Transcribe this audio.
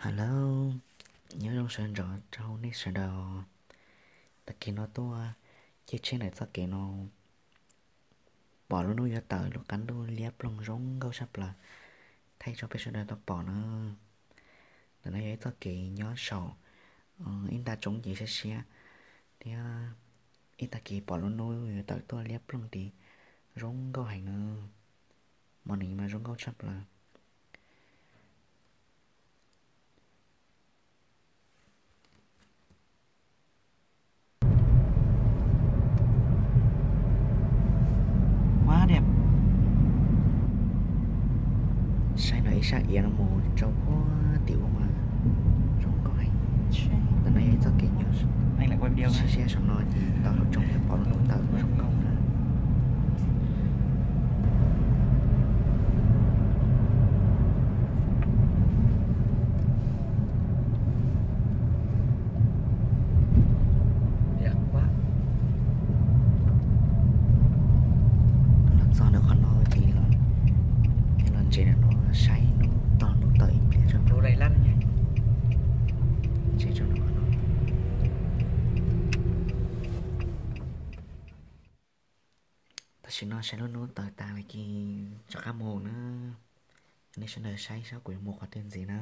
Hello, nyob zoo sawv ntxov rau nej sawv daws. Tag kis no tuaj caij tsheb ntawm txoj kev no, pom lub hnub yuav tawm, lub qab ntuj liab ploog zoo nkauj tshaj plaws, thaij rau peb sawv daws tau pom na. Ntawm no yog ib txoj kev nyob saum ib nta tsoov ces siab siab, thiab ib tag kis pom lub hnub yuav tawm tuaj liab ploog tid, zoo nkauj heev na. Morning mas zoo nkauj tshaj plaws. Saib ntawm ib sab iav no mus rau puag tim ub mas zoo nkauj heev. Ntawm no yog ib txoj kev nyob siab siab saum no ces tau hauv tsoov thiab pom lub hnub tawm zoo nkauj na. Los txog ntawm qhov no ces los ntses ntawm no saib hnub tog hnub tawm ib pliag tso. Ntses tso ntawm qhov no. Tam sim no saib lub hnub tawm tas lawm ces rov qab mus na. Nej sawv daws saib saib kuv yuav mus qhov twg ntxiv na.